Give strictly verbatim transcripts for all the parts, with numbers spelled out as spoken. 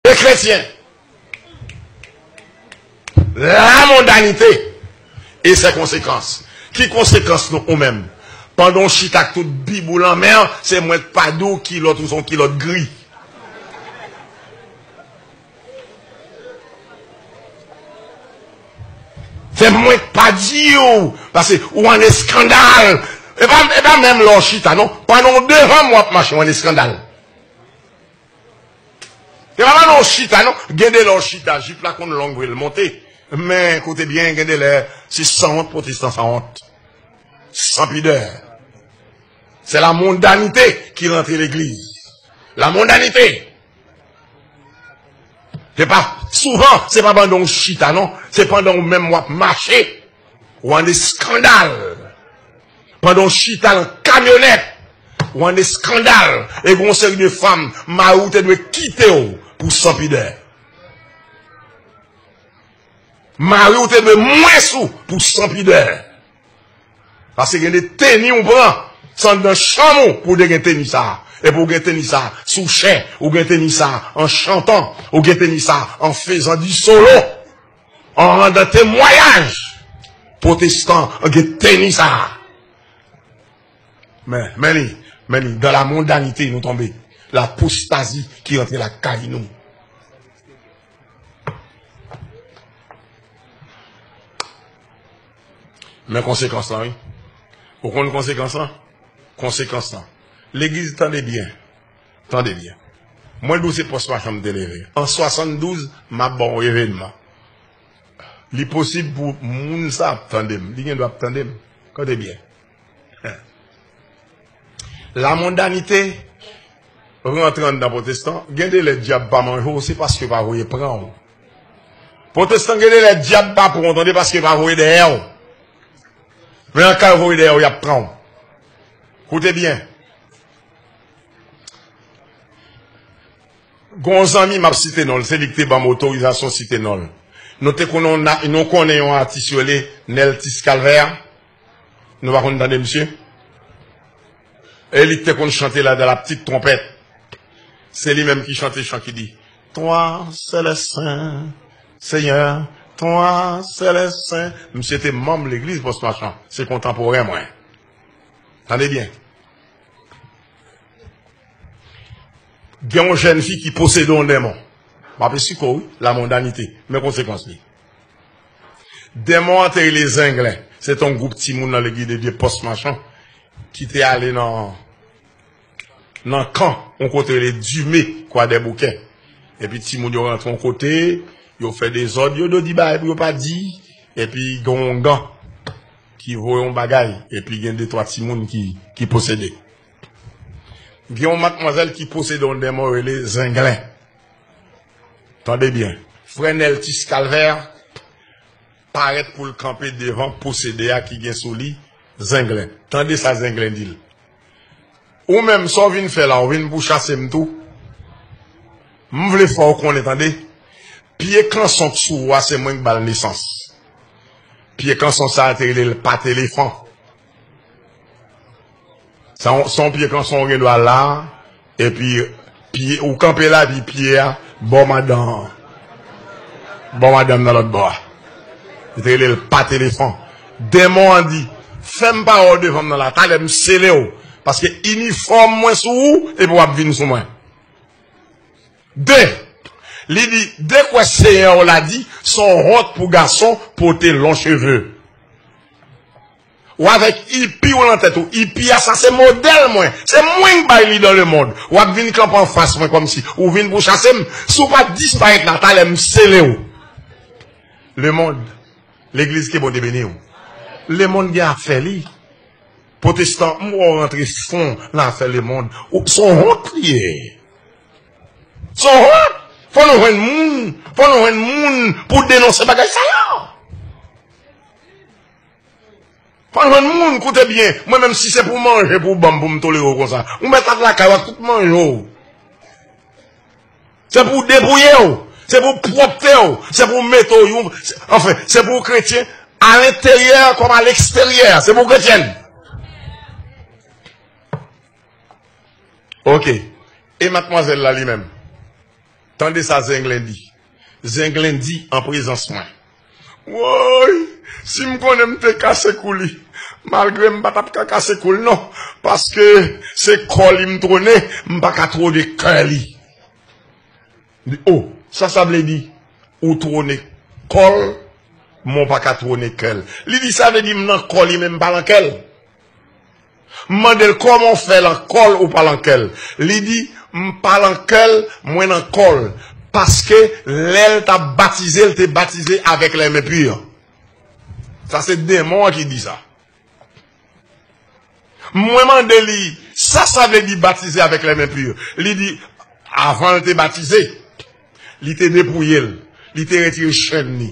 E kretyen. Lamondanite e ses konsekans. Ki konsekans nou ou menm? Pandan w chita ak tout bib ou lan men, se mwen k pa di w kilòt ou se yon kilòt gri. Se mwen k pa di w, paske ou an eskandal. E pa, e pa menm lè w chita, non. Pandan w devan m, w ap mache, w an eskandal. Se pa pandan w chita, non. Gen de lè w chita, jip la konn long vre, l monte. Men, koute byen, gen de lè, se sanwont, pwotestan sanwont. San pidè. Se lamondanite ki rantre legliz. Lamondanite. Se pa, souvan, se pa pandan w chita, non. Se pandan w menm w ap mache. Ou an eskandal. Pandan w chita nan kamyonèt, ou an eskandal. E gen yon seri de fanm, mari w te dwe kite w pou san pidè. Mari w te dwe mwens ou pou san pidè. Paske gen de teni w pran, se anndan chanm ou pou w te gen teni sa a. E pou w gen teni sa a sou chè, ou gen teni sa a an chantan, ou gen teni sa a an fezan di solo, an randan temwayaj. Pwotestan gen teni sa a. Men, men li, men li, dans la mondanité nou tonbe. Lapostazi ki rantre lakay nou. Men konsekans lan, wi. Ou konn konsekans lan? Konsekans lan. Legliz, tande byen. Tande byen. Mwen di w se pòs machan m te leve. An swasanndouz, m ap ba w yon evènman. Li posib pou moun sa ap tande m. Li gen dwa ap tande m. Koute byen. Lamondanite rantre anndan pwotestan. Gen de lè dyab pa manje w, se paske yo pa voye pran w. Pwotestan, gen de lè dyab pa pran w, tande, paske yo pa voye dèyè w. Men an ka yo voye dèyè w, y ap pran w. Koute byen. Gon zanmi m ap site non l, se li ki te ban m otorizasyon site non l. Nou te konnen yon, nou konnen yon atis yo rele Neltis Calvaire. Nou pa konn tande misye? E li ki te konn chante la dans la petite trompette. Se li menm ki chante chan ki di, Toi seul est saint, Seigneur, toi seul est saint. Misye te manm legliz Pòs Machan. Se kontanporen mwen. Tande byen. Gen yon jèn fi ki posede yon denmon. M ap esplike w, wi, lamondanite. Men konsekans li. Denmon an te rele Zenglen. Se te yon gwoup timoun nan Legliz de Dye Pòs Machan ki te ale nan, nan kan, yon kote rele Dime, Kwadèboukè. Epi timoun yo rantre yon kote, yo fè dezòd, yo dwe di bagay pou yo pa di, epi gen yon oungan ki voye yon bagay, epi gen de twa timoun ki, ki posede. Gen yon matmwazèl ki posede yon denmon rele Zenglen. Tande byen. Frè Neltis Calvaire parèt pou l kanpe devan posede a ki gen sou li Zenglen. Tande sa Zenglen di l. Ou menm, sa w vin fè la, ou vin pou chase m tou? M vle fè w konnen, tande. Pye kanson k sou ou a, se mwen k ba l nesans. Pye kanson sa a te rele l Patelefan. Se yon, se yon pye kanson w gen dwa la, epi pye, ou kanpe la, epi pye a bò madan, bò madanm nan lòt bò a. Li te rele l Patelefan. Denmon an di, fè m pa wè w devan m nan la, talè m sele w, paske inifòm mwen sou ou, epi w ap vin sou mwen. De, li di, de kwè Seyè w la di, se yon wont pou gason pote lon cheve. Ou avèk ipi w nan tèt ou. Ipi a, sa se modèl mwen. Se mwen k bay li dans le monde. W ap vin kanpe anfas mwen kòmsi ou vin pou chase m. Si w pa disparèt la, talè m sele w. Lemonn, legliz, ke Bondye beni w. Lemonn gen afè li. Pwotestan, m wè w rantre fon nan afè lemonn. Ou, se yon wont li ye. Se yon wont. Fò nou jwenn moun, fò nou jwenn moun pou denonse bagay sa yo. Fò n jwenn moun, koute byen. Mwen menm, si se pou manje pou w ban m pou m tolere w konsa, ou mèt al lakay w ak tout manje w. Se pou w depouye w. Se pou w pwòpte w. Se pou w mete w yon, se, anfen, se pou w kretyen alenteryè kòm aleksteryè. Se pou w kretyèn. Oke. E matmwazèl la li menm? Tande sa Zenglen di. Zenglen di an prezans mwen. Woy, si m konnen m te kase kou li, malgre m pa t ap ka kase kou l non, paske se kò li m twone, m pa ka twone kè li. Li, o, sa sa vle di? Ou twone kò l, men w pa ka twone kè l. Li di sa vle di m nan kò li men m pa nan kè l. M mande l kòman w fè nan kò l ou pa nan kè l. Li di, m pa nan kè l, mwen nan kò l. Paske lè l t ap batize, l te batize avèk lè men pi. Sa se demon an ki di sa. Mwen mande li, sa sa vle di batize avèk lè men pi? Li di, avan l te batize, li te depouye l, li te retire chenn li,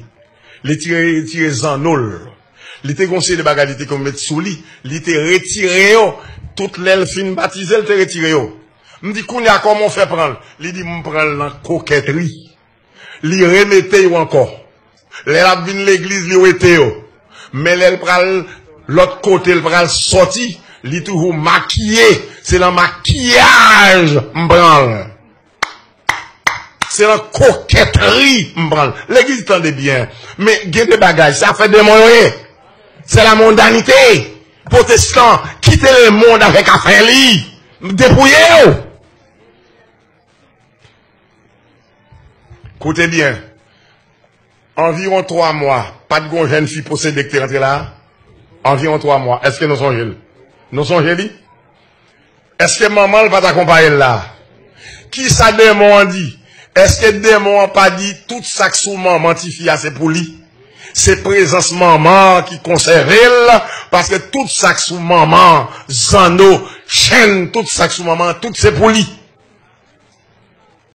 li te retire zanno l, li te gon seri de bagay li te konn met sou li, li te retire yo. Tout lè l fin batize, l te retire yo. M di, kounye a kòman w fè pran l? Li di, m pran l nan kokètri. Li remete yo ankò. Lè l ap vin legliz, li wete yo. Men lè l pral lòt kote, l pral sòti, li toujou makiye. Se nan makiyaj m pran l. Se nan kokètri m pran l. Legliz, tande byen. Men gen de bagay, se afè demon yo ye. Se la mondanite. Pwotestan, kite lemonn avèk afè li. Depouye yo. Koute byen. Anviwon twa mwa, pa t gon jèn fi posede ki te rantre la a? Anviwon twa mwa. Èske nou sonje l? Nou sonje li? Èske manman l pa t akonpaye l la a? Kisa demon an di? Èske demon an pa di tout sa k sou manman tifi a se pou li? Se prezans manman an ki konsève l, paske tout sa k sou manman an, zanno, chenn, tout sa k sou manman an, tout se pou li.